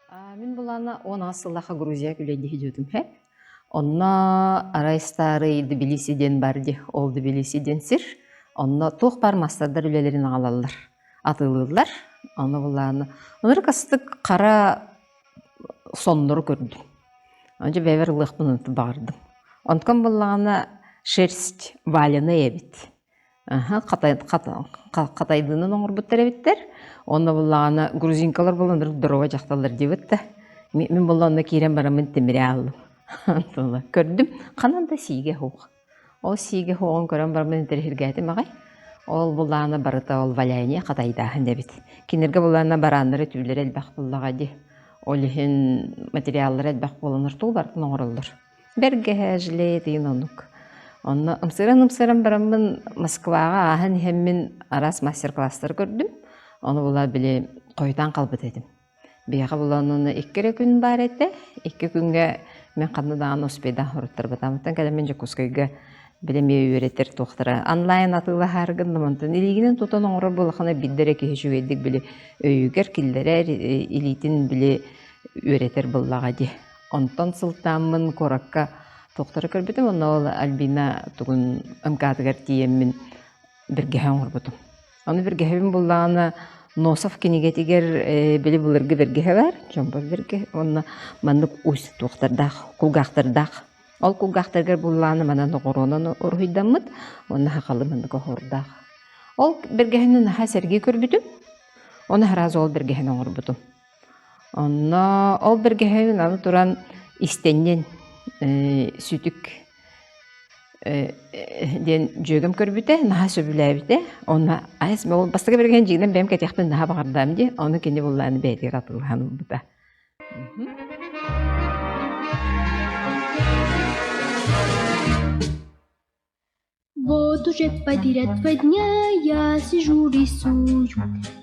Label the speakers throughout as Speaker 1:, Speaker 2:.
Speaker 1: Мин булаана 16 сыллаахха Грузия күлэйдиһи дьүөтүм һэ. Онно арай старый Тбилиси диэн бар дии, ол Тбилиси диэн сир. Онно туох баар маастардар үлэлэрин аҕалаллар, атыылыыллар. Ону булаана ынырык астык хара соннору көрдүм. Дьэ бэйэбэр ылыахпын баҕардым. Онтон буллаҕына шерсть валеная эбит. Аха, хатайдыынан оҥорбуттар эбиттэр. Онно буллаҕына грузинкалар буолан здоровай дьахталлар диэбит да. Мин буолла онно киирэн бараммын тимири ааллым. Көрдүм, ханан да сиигэ суох. Ол сиигэ суоҕун көрөн бараммын интэриэһиргээтим аҕай. Ол буллаҕына барыта ол валяние хатайдааһын эбит. Кинилэргэ буллаҕына барааннара түүлэрэ элбэх буллаҕа дии. Ол иһин материаллара элбэх буоланнар тугу барытын оҥороллор. Бэргэһэ, жилет игин оннук. Онно ымсыыран-ымсыыран бараммын Москваҕа ааһан иһэммин араас мастер-класстары көрдүм. Ону була били хойутаан хаалбыт этим. Биһиэхэ була онно икки эрэ күн баар этэ. Икки күҥҥэ мин ханна даҕаны успейдаах оруттарбатаҕыттан кэлэммин Дьокуускайга били эмиэ үөрэтэр туохтара онлайн атыылаһаары гынным онтон илиигинэн тутан оҥорор буоллаххына биирдэ эрэ киһи үчүгэйдик били өйүгэр киллэрэр илиитин били үөрэтэр буоллаҕа дии. Онтон сылтааммын куоракка туохтары көрбүтүм, онно ол Альбина тугун МК-тыгар тиийэммин бэргэһэ оҥорбутум. Ону бэргэһэбин буллаҕына Носов кинигэтигэр били былыргы бэргэһэ баар, чомпор бэргэһэ уонна маннык усть туохтардаах, кулгаахтардаах. Ол кулгаахтарыгар буллаҕына манан оҕуруонан уруһуйдаммыт уонна сахалыы маннык оһуордаах. Ол бэргэһэни наһаа сэргии көрбүтүм. Ону сразу ол бэргэһэни оҥорбутум. Онно ол бэргэһэбин аны туран истэнньэн сүтүк диэн дьүөгэм көрбүтэ, наһаа сөбүлээбитэ. Онно айс ол бастакы бэргэһэн дьиҥинэн бэйэм кэтиэхпин наһаа баҕардаам дии. Ону кини буллаан бэйэтигэр атыылаһан ылбыта.
Speaker 2: Вот уже подряд 2 дня я сижу рисую.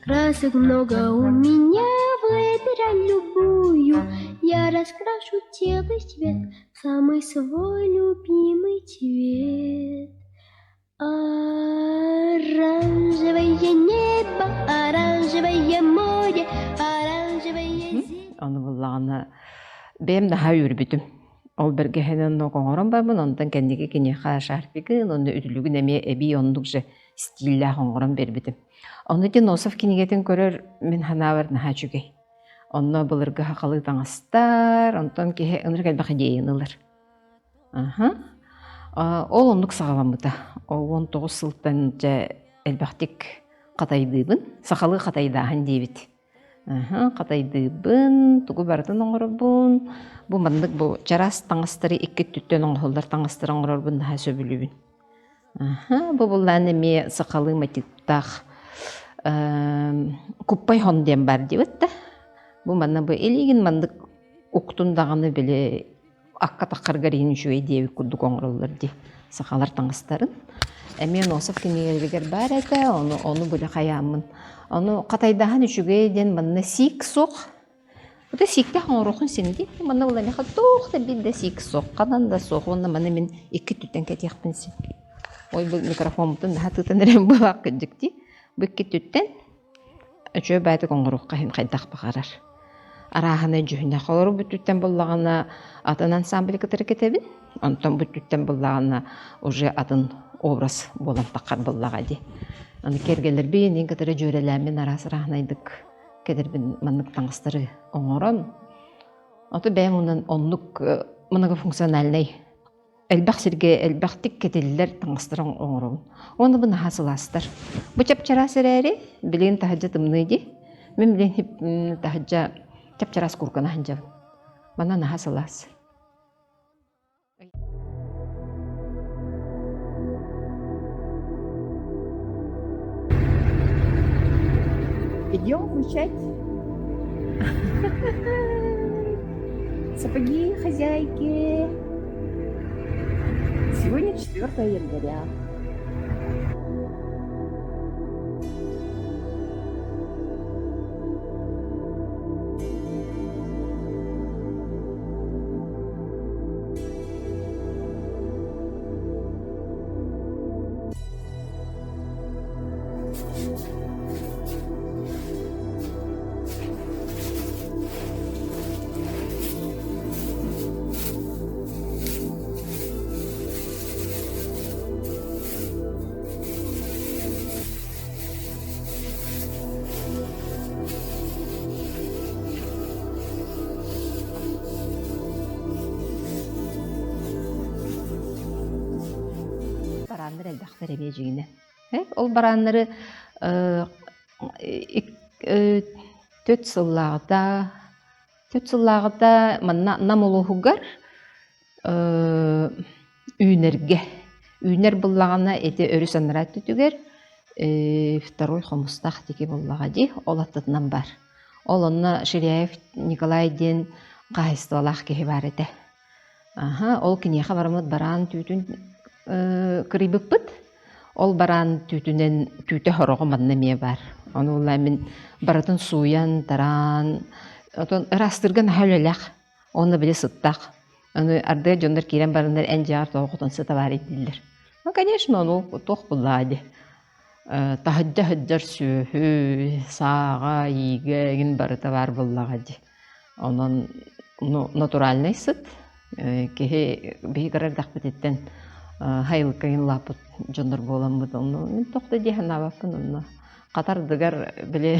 Speaker 2: Красок много у меня, выбирай любую. Я раскрашу целый свет в самый свой любимый цвет. Оранжевое небо, оранжевое море, оранжевое земля.
Speaker 1: Ону буллаҕына бэйэм наһаа үөрбүтүм. Ол бэргэһэнэн оҥорон барбын, онтон кэнники киниэхэ шарфигын, онно үтүлүгүн эмиэ эбии оннук же стиллээх оҥорон биэрбитим. Ону ити Носов кинигэтин көрөр мин санаабар наһаа үчүгэй. Онно былыргы сахалыы таҥастар, онтон киһи ынырык элбэх идеяны ылар. Аха. Ол оннук саҕаламмыта. Ол 19 сылтан дьэ элбэхтик хатайдыыбын. Сахалыы хатайдааһын диэбит. Аһа, хатайдыыбын, тугу барытын оҥоробун. Бу маннык бу чараас таҥастары икки өттүттэн оҥоһуллар таҥастары оҥорорбун наһаа сөбүлүүбүн. Аһа, бу буллаан эмиэ сахалыы мотивтаах куппай хон диэн баар диэбит да. Бу манна бу илиигин маннык уктун даҕаны били акка таххаргар иһин үчүгэй диэбит курдук оҥороллор дии сахалар таҥастарын. Эмиэ Носов кинигэлэригэр баар этэ, ону ону били хайааммын. Ону хатайдаһан үчүгэй диэн манна сиик суох. Это сииктээх оҥоруохун син дии. Манна була миэхэ туох да биир да сиик суох, ханан да суох. Уонна маны мин икки өттүттэн кэтиэхпин син. Ой, бу микрофоммутун наһаа тыытан эрэн буолаах кырдьык дии. Бу икки өттүттэн Үчүгэй баайдык оҥоруохха иһин хайдах баҕарар. Арааһынай дьүһүннээх олору бүттүттэн буллаҕына атын ансамбль кытары кэтэбин, онтон бүттүттэн буллаҕына уже атын образ буолан таххар буоллаҕа дии. Аны кэргэлэрбин иин кытары дьүөрэлээммин араас арааһынайдык кэтэрбин маннык таҥастары оҥорон, ото бэйэм онон оннук многофункциональнай элбэх сиргэ элбэхтик кэтиллэр таҥастары оҥоробун. Уонна бу наһаа сылаастар. Бу чап-чараас эрээри, билигин таһырдьа тымныы дии. Мин билигин таһырдьа чап-чараас куркана сылдьабын. Манна наһаа сылаас. Идем включать Сапоги хозяйки. Сегодня 4 января. элбэхтэр эмиэ дьиҥинэн. Ол барааннары 4 сыллааҕыта 4 сыллааҕыта манна Нам улууһугар үүнэргэ үүнэр буллаҕына ити өрүс анараа өттүтүгэр второй Хомустаах диэки буоллаҕа дии, ол аттытынан бар. Ол онно Ширяев Николай диэн хаһаайыстыбалаах киһи баар этэ. Аха, ол киниэхэ бараммыт бараан түүтүн кырыйбыппыт. Ол бараан түүтүнэн түүтэ сороҕо манна эмиэ баар. Ону ылла мин барытын сууйан, тараан, отон ыраастыырга наһаа үлэлээх. Уонна били сыттах. Аны ардыгар дьоннор киирэн бараннар эн дьиэҕэр тоҕо хотон сыта баар дииллэр. Ну, конечно, ону туох буллаа дии. Таһырдьа сылдьар сүөһү, сааҕа, иигэ игин барыта баар буоллаҕа дии. Онон ну, натуральный сыт. Киһи биһи кыра эрдэхпититтэн хайылыкка лааппыт дьоннор буоламмыт онно мин туох да дии санаабаппын онно хатардыгар били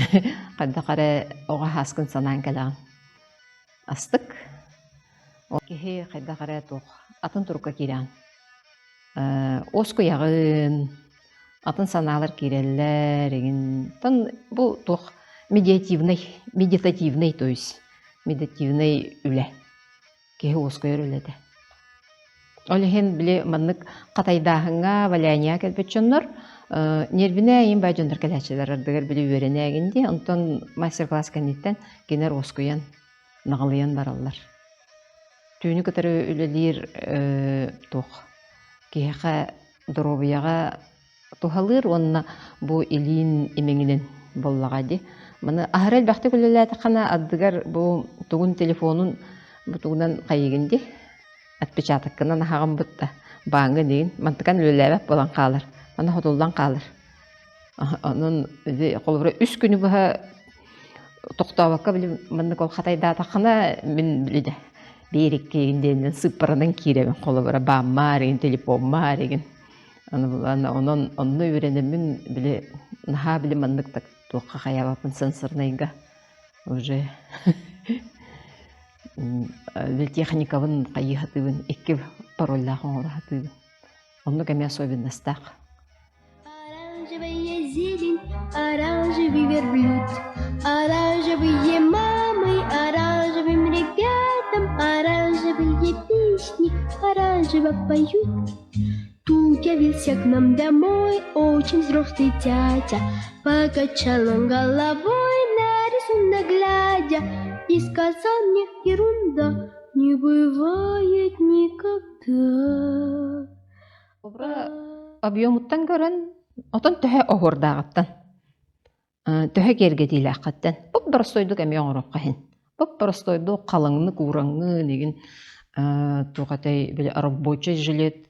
Speaker 1: хайдах эрэ оҕо ааскын санаан кэлэҕин астык киһи хайдах эрэ туох атын турукка киирэҕин уоскуйаҕын атын санаалар киирэллэр игин тон бу туох медиативный медитативный то есть медитативный үлэ киһи уоскуйар үлэтэ ол иһин били маннык хатайдааһыҥҥа валянияҕа кэлбит дьоннор нервинэ иин бай дьоннор кэлээччилэр ардыгар били үөрэнээгин дии онтон мастер-класс кэнниттэн кинилэр уоскуйан наҕылыйан бараллар түүнү кытары үлэлиир туох киһиэхэ доруобуйаҕа туһалыыр уонна бу илиин имэҥинэн буоллаҕа дии. Маны аһара элбэхтик үлэлээтэххинэ ардыгар бу тугун телефонун бу тугунан хайыгын дии отпечатоккынан аһаҕын бытта бааҥҥын игин мантыкан үлэлээбэт буолан хаалар аны хотуллан хаалар онон холобура үс күнү быһа тохтообокко били маннык ол хатайдаатаххына мин били биир икки диэнинэн сыыппаранан киирэбин холобура бааммаар игин телефоммаар игин онон онно үөрэнэммин били наһаа били маннык туохха хайаабаппын сенсорнайга уже били техникабын хайыы сатыыбын икки парольдаах оҥоро сатыыбын оннук эмиэ особенностаах.
Speaker 2: Оранжевая зелень, оранжевый верблюд, оранжевые мамы, оранжевым ребятам, оранжевые песни, оранжево поют. Тут явился к нам домой очень взрослый тятя, покачал он головой на рисунок глядя и сказал мне: ерунда, не бывает никогда.
Speaker 1: Объемуттан көрөн, отон төһө оһуордааҕыттан, төһө киэргэтиилээххиттэн боп-боростуойдук эмиэ оҥоруохха иһин. Боп-боростуойдук халыҥнык уураҥҥын игин туох этэй били рабочий жилет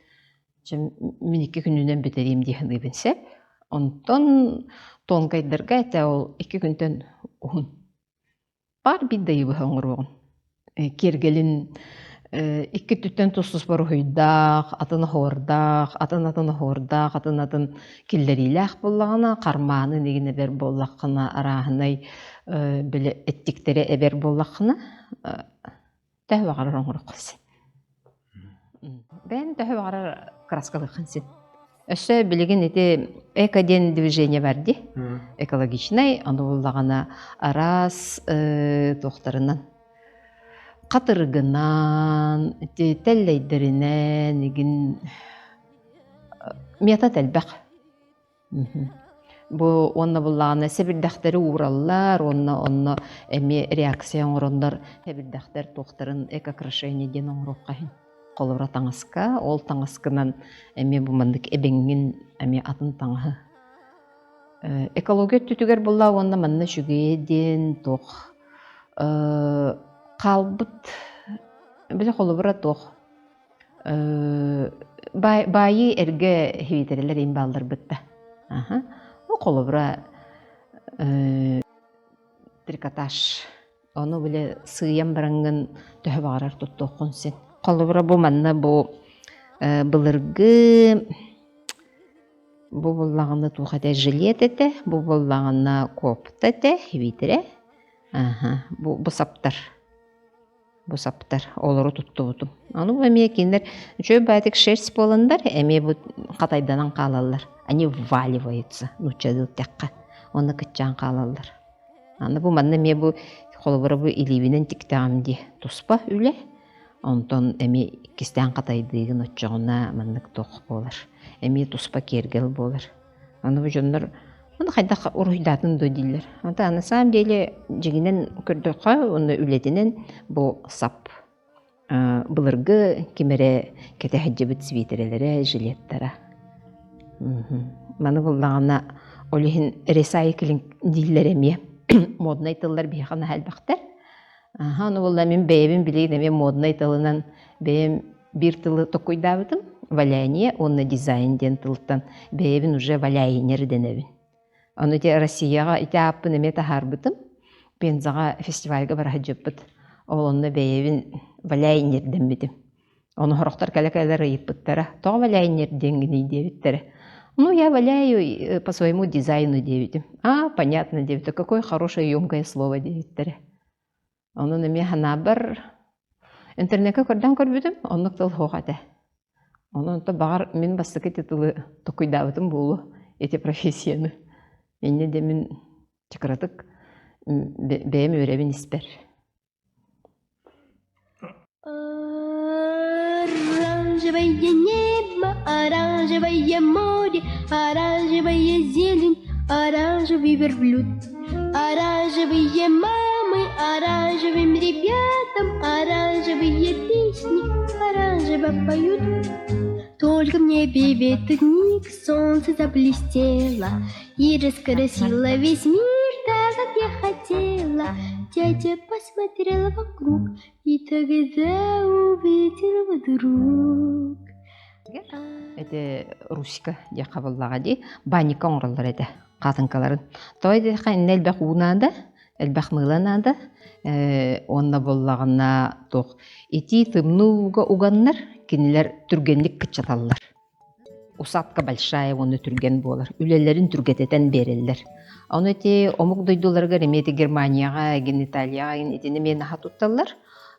Speaker 1: чэ мин икки күнүнэн бүтэриим дии саныыбын сөп. Онтон тонкайдарга этэ ол икки күнтэн уһун. Баар биир да ыйы быһа оҥоруоҕум. Киэргэлин икки өттүттэн тус-туспа уруһуйдаах, атын оһуордаах, атын-атын оһуордаах, атын-атын киллэриилээх буоллаҕына, хармаанын игин эбэр буоллаххына, арааһынай били эттиктэри эбэр буоллаххына, төһө баҕарар оҥоруохха син. Бэйэн төһө баҕарар краскалыаххын син. Өссө билигин ити эко диэн движение бар дии. Экологичнай, ону буллаҕына араас туохтарынан хатырыгынан, ити тэллэйдэринэн игин метод элбэх. Бу уонна буллаҕына сэбирдэхтэри уураллар уонна онно эмиэ реакция оҥороннор сэбирдэхтэр туохтарын экокрашение диэн оҥоруохха иһин. Холобура таҥаска, ол таҥаскынан эмиэ бу маннык эбэҥҥин эмиэ атын таҥаһы. Экология өттүтүгэр булла уонна манна үчүгэйэ диэн туох хаалбыт били холобура туох Баайыы эргэ хивитэрэлэр иин баалларбыт да. Аха. Ну, холобура, трикотаж. Ону били сыыйан бараҥҥын төһө баҕарар туттуоххун син. Холобура, бу манна бу былыргы бу буллаҕына туох этэ жилет этэ, бу буллаҕына кофта этэ, хивитэрэ. Аха. Бу, бу саптар. Бу саптар олору туттубутум. Аны бу эмиэ кинилэр үчүгэй баайдык шерсть буоланнар эмиэ бу хатайданан хаалаллар. Они вваливаются, нууччалыы эттэххэ. Уонна кыччаан хаалаллар. Аны бу манна эмиэ бу холобура бу илиибинэн тиктэҕим дии туспа үлэ. Онтон эмиэ иккистээн хатайдыыгын оччоҕуна маннык туох буолар. Эмиэ туспа киэргэл буолар. Аны бу дьоннор ону хайдах уруһуйдаатын дуо дииллэр. Ата на самом деле дьиҥинэн көрдөххө уонна үлэтинэн бу сап былыргы ким эрэ кэтэ сылдьыбыт свитерэлэрэ, жилеттара. Маны буллаҕына ол иһин ресайклинг дииллэр эмиэ. Моднай тыллар биһиэхэ наһаа элбэхтэр. Аха, ону буолла мин бэйэбин билигин эмиэ моднай тылынан бэйэм биир тылы токуйдаабытым. Валяние уонна дизайн диэн тылтан бэйэбин уже валяйнер дэнэбин. Ону ити Россияҕа ити ааппын эмиэ таһаарбытым. Пензаҕа фестивальга бара сылдьыппыт. Ол онно бэйэбин валяйнер дэммитим. Ону сорохтор кэлэ-кэлэр ыйыппыттара. Тоҕо валяйнер диэҥҥиний диэбиттэрэ. Ну, я валяю по своему дизайну диэбитим. А, понятно диэбитэ. Какое хорошее емкое слово диэбиттэрэ. Онон эмиэ санаабар интернеккэ көрдөөн көрбүтүм, оннук тыл суох этэ. Онон то баҕар мин бастакы ити тылы токуйдаабытым буолуо, ити профессияны. Инньэ де мин чыкыратык бэйэм үөрэбин испэр.
Speaker 2: Оранжевое небо, оранжевое море, оранжевая зелень, оранжевый верблюд. Оранжевые мамы, оранжевым ребятам, оранжевые песни, оранжево поют. Только в небе в этот миг солнце заблестело и раскрасило весь мир так, как я хотела. Дядя посмотрел вокруг и тогда увидел вдруг.
Speaker 1: Ити Руська диэххэ хабыллаҕа дии банника оҥороллор этэ хаатыҥкаларын. Тоҕо диэххэ иннэ элбэх уу наада, элбэх мыыла наада уонна буоллаҕына туох итии тымныы ууга уганнар кинилэр түргэнник кыччаталлар. Усадка большая уонна түргэн буолар. Үлэлэрин түргэтэтэн биэрэллэр. Ону ити омук дойдуларыгар эмиэ ити Германияҕа, эгин Италияҕа эгин итини эмиэ наһаа тутталлар.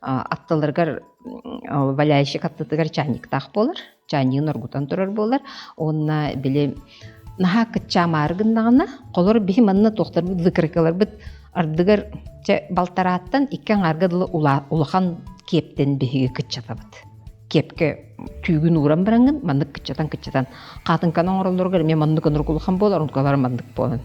Speaker 1: Аттыларыгар валяющик аттытыгар чайниктаах буолар. Чайнигын оргутан турар буолар. Уонна били наһаа кыччаамаары гыннаҕына, холор биһи манна туохтарбыт выкройкаларбыт ардыгар чэ балтарааттан икки аҥаарга дылы улахан киэптэн биһиги кыччатабыт. Киэпкэ түүгүн ууран бараҥҥын маннык кыччатан-кыччатан хаатыҥканы оҥороллоругар эмиэ маннык оннук улахан буолар, онтукалара маннык буолан.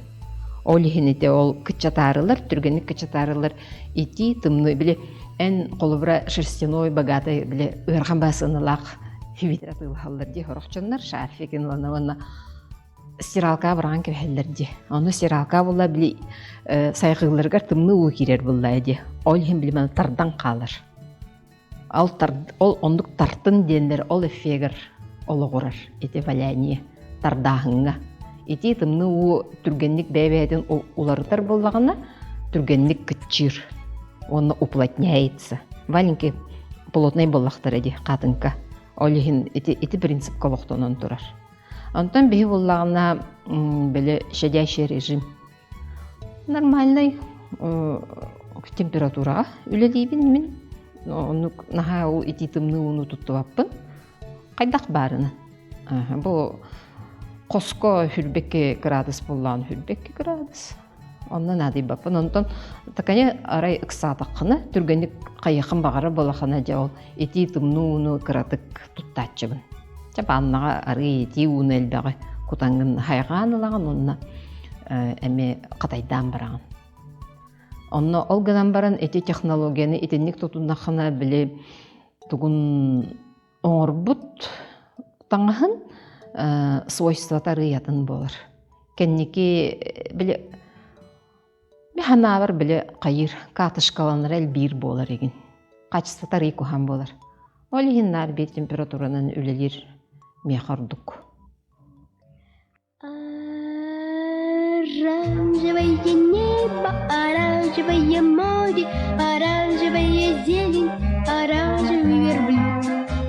Speaker 1: Ол иһин ити ол кыччатаарылар, түргэнник кыччатаарылар итии тымныы били эн холобура шерстяной богатый били ыарахан баасыналаах хивитер атыылаһаллар дии сорох дьоннор шарфик ылана уонна стиралкаҕа быраҕан кэбиһэллэр дии. Ону стиралка буолла били сайҕыылларыгар тымныы уу киирэр буолла дии. Ол иһин били маны тардан хаалар. Ол, ол оннук тартын диэннэр ол эффегэр олоҕурар ити валяние тардааһыҥҥа. Ити тымныы уу түргэнник бэйэ-бэйэтин уларытар буоллаҕына түргэнник кыччыыр уонна уплотняется. Валенки плотнай буоллахтара дии хаатыҥка. Ол иһин ити, ити принципка олохтонон турар. Онтон биһи буоллаҕына били щадящий режим Нормальнай температураҕа үлэлиибин мин. Оннук наһаа ол итии тымныы ууну туттубаппын. Хайдах баарынан. Бу хоско хүрбэкки кыраадыс буоллаҕына хүрбэкки кыраадыс. Онно наадыйбаппын. Онтон такая арай ыксаатаххына түргэнник хайыаххын баҕарар буоллаххына дьэ ол итии тымныы ууну кыратык туттааччыбын. Чэ бааннаҕа арыы итии ууну элбэҕи кутаҥҥын хайҕаан ылаҕын уонна эмиэ хатайдаан бараҕын. Онно ол гынан баран ити технологияны итинник тутуннаххына били тугун оҥорбут таҥаһын свойствота арыйатын буолар. Кэнники били Мин санаабар били хайыыр катышкаланара элбиир буолар игин. Качествота арыый куһаҕан буолар. Ол иһин наар биир температуранан үлэлиир миэхэ ордук.
Speaker 2: Оранжевое небо, оранжевое море, оранжевая зелень, оранжевый верблюд,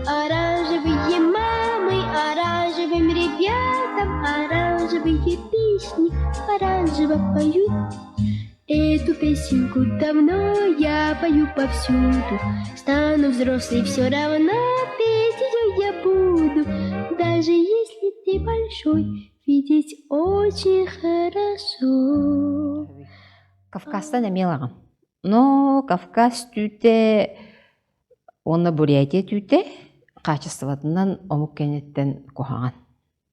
Speaker 2: оранжевые мамы, оранжевым ребятам, оранжевые песни, оранжево поют. Эту песенку давно я пою повсюду. Стану взрослой, все равно петь ее я буду. Даже если ты большой, видеть очень хорошо.
Speaker 1: Кавказтан эмиэ ылаҕын. Но Кавказ түүтэ уонна Бурятия түүтэ хаачыстыбатынан омук кэнниттэн куһаҕан.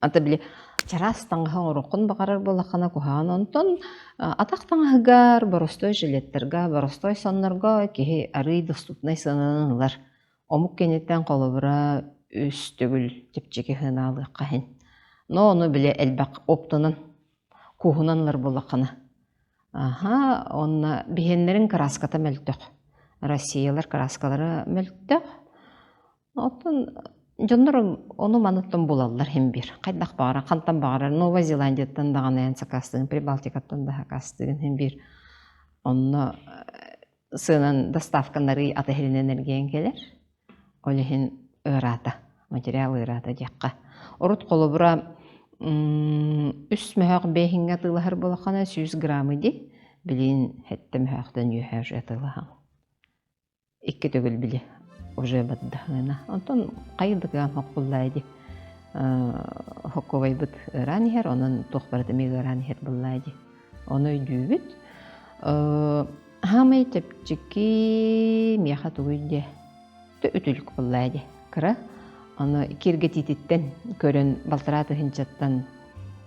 Speaker 1: Ата били чараас таҥаһы оҥоруоххун баҕарар буоллаххына куһаҕан. Онтон атах таҥаһыгар, боростуой жилеттарга, боростуой соннорго киһи арыый доступнай сыананы ылар. Омук кэнниттэн холобура үс төгүл чэпчэки сыанаалыахха иһин. Но ону били элбэх оптунан, кууһунан ылар буоллаххына. Аха, уонна биһиэннэрин кырааската мөлтөх. Россиялар кырааскалара мөлтөх. Оттон дьоннор ону маныттан булаллар син биир. Хайдах баҕарар, хантан баҕарар Новая Зеландияттан даҕаны эн сакаастыгын, Прибалтикаттан да сакаастыгын син биир. Онно сыанан доставкалары ата иһинэн эргийэн кэлэр. Ол иһин ыараата, материал ыараата диэххэ. Урут холобура үс мөһөөх биэһиҥҥэ атыылаһар буолаххына 100 граммы дии. Билигин сэттэ мөһөөхтөн үөһэ уже атыылаһаҥ. Икки төгүл били уже баддаһына. Онтон хайдыгыан хоккуллаа дии. Хоккубайбыт ыараан иһэр, онон туох барыта эмиэ ыараан иһэр буоллаа дии. Ону өйдүүбүт. Хаамай чэпчэки миэхэ тугуй диэ үтүлүк буоллаа дии. Кыра. Аны киэргэтиититтэн көрөн балтараа тыһыынчаттан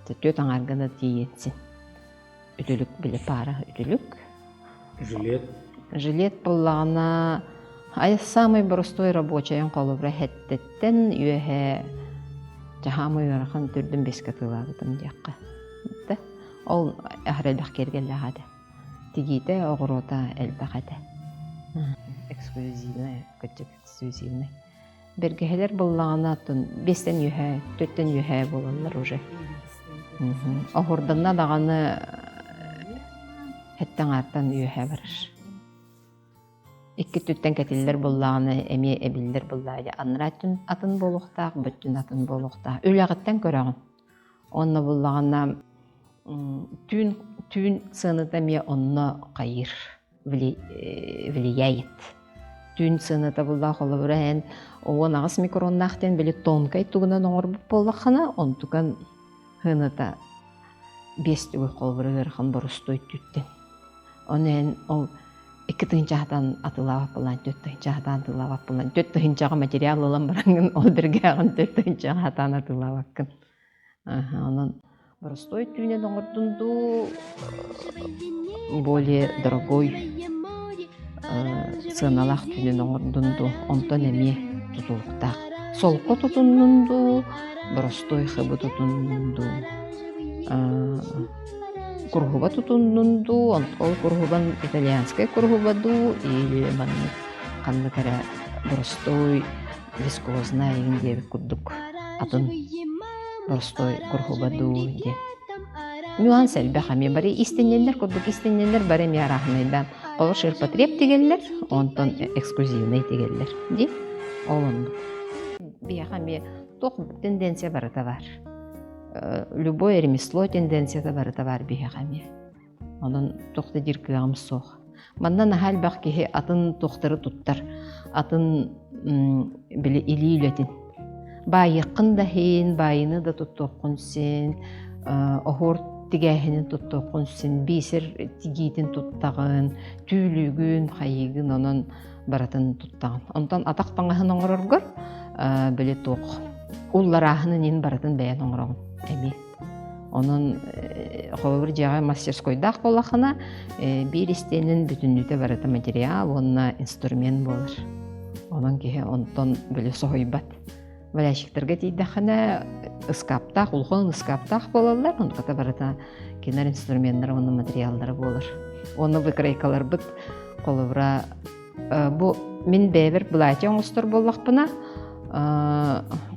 Speaker 1: түөрт аҥаарга да тиийэн син. Үтүлүк били паара үтүлүк.
Speaker 3: Жилет.
Speaker 1: Жилет буоллаҕына ай самый боростуой рабочайын холобура хэттэттэн үөһэ хаамай ыарахан төрдүн бэскэ тыылаабытым диэххэ. Ол аһара элбэх киэргэллээх этэ. Тигиитэ, оҕуруота элбэх этэ. Эксклюзивный, кырдьык эксклюзивный. Бэргэһэлэр буоллаҕына оттон биэстэн үөһэ, төртөн үөһэ буолаллар уже. Оһурданна даҕаны хэттэн аартан үөһэ барар. Икки өттүттэн кэтиллэр буоллаҕына эмиэ эбиллэр буоллаҕа анараа өттүн атын буолуохтаах, бу өттүн атын буолуохтаах. Үлэҕиттэн көрөҕүн. Онно буллаҕына түүн түүн сыаната эмиэ онно хайыыр влияет. Түүн сыаната буллаах холобура эн 18 микроннаах диэн били тонкай тугунан оҥорбут буоллаххына онтукан сыаната биэс төгүл холобура ыарахан боростуой түүттэн. Ону эн ол икки тыһыынчаһатан атыылаабат буолан түөрт тыһыынчаһатан атыылаабат буолан түөрт тыһыынчаҕа материал ылан бараҥҥын ол бэргээҕин түөрт тыһыынчаҕа хатаан атыылаабаккын. Онон боростуой түүнэн оҥордун дуу более дорогой сыаналаах түүнэн оҥордун дуу онтон эмиэ тутулуктаах. Солко тутуннун дуу боростуой хыбы тутуннун дуу куруһуба тутуннун дуу, ол куруһубан итальянскай куруһуба дуу или маннык ханнык эрэ боростуой вискозная игин диэбит курдук атын боростуой куруһуба дуу диэн. Нюанс элбэх эмиэ бары истиннэннэр курдук истиннэннэр бары эмиэ арааһынайдаан олор ширпотреб тигэллэр, онтон эксклюзивный тигэллэр дии. Ол оннук. Биһиэхэ эмиэ туох тенденция барыта бар. Любое ремесло тенденцията барыта баар биһиэхэ эмиэ. Онон туох да диир кыаҕым суох. Манна наһаа элбэх киһи атын туохтары туттар, атын били илии үлэтин. Баайыаххын да иһин, баайыны да туттуоххун син, оһуор тигээһинин туттуоххун син, биисэр тигиитин туттаҕын, түүлүүгүн, хайыыгын, онон барытын туттаҕын. Онтон атах таҥаһын оҥороргор били туох улларааһынын иһин барытын бэйэн оҥороҕун эмиэ. Онон холобур дьиэҕэ мастерскойдаах буоллаххына биир истиэнин бүтүннүүтэ барыта материал уонна инструмент буолар. Онон киһи онтон били соһуйбат. Валящиктарга тиийдэххинэ ыскааптаах, улахан ыскааптаах буолаллар, онтуката барыта кинилэр инструменнара уонна материаллара буолар. Уонна выкройкаларбыт холобура бу мин бэйэбэр былаача оҥостор буоллахпына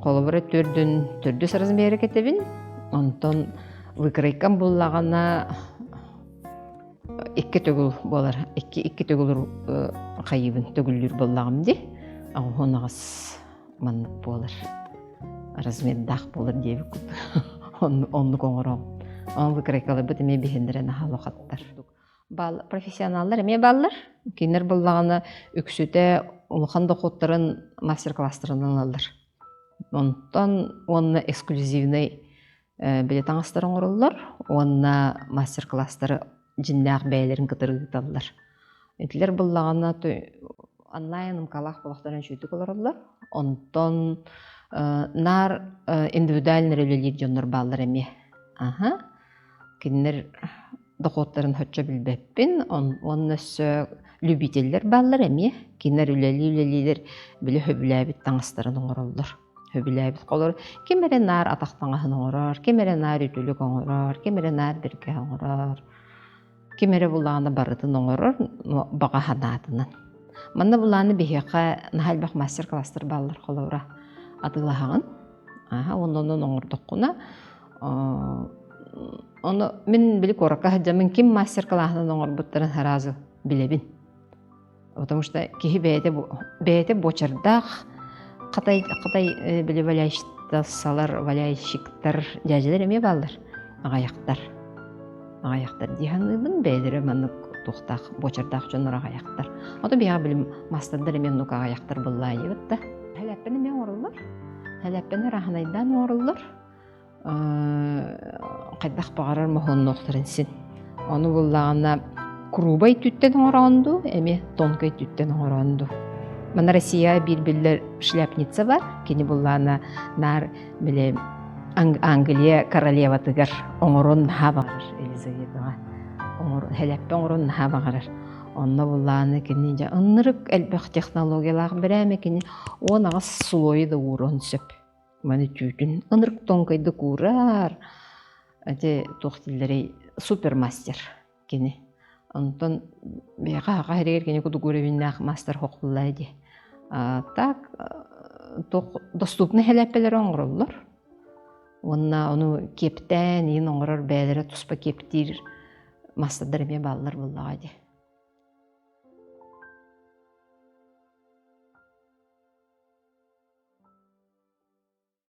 Speaker 1: холобура төрдүн төрдүс размеры кэтэбин онтон выкройкам буллаҕына икки төгүл буолар икки икки төгүл хайыыбын төгүллүүр буоллаҕым дии оҕуһун аҕыс маннык буолар размердаах буолар диэбит курдук оннук оҥороом. Онон выкройкаларбыт эмиэ биһиннэрэ наһаа улахаттар. Баал профессионаллар эмиэ бааллар. Кинилэр буоллаҕына үксүтэ улахан дохуоттарын мастер-класстарынан ылаллар. Онтон уонна эксклюзивнай били таҥастары оҥороллор уонна мастер-класстары дьиннээх бэйэлэрин кытары ыыталлар. Итилэр буллаҕына онлайн ымкалаах болохторун үчүгдүк олороллор. Онтон наар индивидуально үлэлиир дьоннор бааллар эмиэ. Аха. Кинилэр дохуоттарын соччо билбэппин. Уонна өссө любителлэр бааллар эмиэ. Кинилэр үлэлии-үлэлиилэр били сөбүлээбит таҥастарын оҥороллор. Сөбүлээбит холор ким эрэ наар атах таҥаһын оҥорор, ким эрэ наар үтүлүк оҥорор, ким эрэ наар бэргэһэ оҥорор. Ким эрэ булааны барытын оҥорор, баҕа санаатынан. Манна булааны биһиэхэ наһаа элбэх мастер-класстар бааллар холобура атыылаһаҕын. Аха, уонна онон оҥордоххуна ону мин били куоракка сылдьаммын ким мастер-класынан оҥорбуттарын сразу билэбин. Потому что киһи бэйэтэ бэйэтэ буочардаах Хатай Хатай били валящтасалар валяйщиктар дьээдьэлэр эмиэ бааллар аҕайахтар аҕайахтар дии саныыбын бэйэлэрэ маннык туохтаах буочардаах дьоннор аҕайахтар ото биһиэхэ били маастардар эмиэ оннук аҕайахтар быллаайыбыт да хэлэппэн эмиэ оҥороллор хэлэппэн ырааһынайдаан оҥороллор хайдах баҕарар моһуоннуохтарын син. Ону буллаҕына куруубай түттэн оҥороон дуу, эмиэ тонкой түттэн оҥороон дуу. Манна Россия биир биллэр шляпница бар. Кини буллаана наар били Англия королеватыгар оҥорон наһаа баҕарар Елизаветаҕа. Хэлэппэ оҥорон наһаа баҕарар. Онно буллааны кини дьэ ыннырык элбэх технологиялаах бирээмэ кини 18 слойу да ууруон сөп. Маны түүтүн ынырык тоҥкойдук уурар. Ити туох дииллэрий супермастер кини. Онтон биһиэхэ аҕа иһигэр кини курдук уровеннаах мастер хохуллаа дии. А так туох доступный хэлээппэлэри оҥороллор. Уонна ону киэптээн иин оҥорор бэйэлэрэ туспа киэптиир мастердар эмиэ бааллар буоллаҕа дии.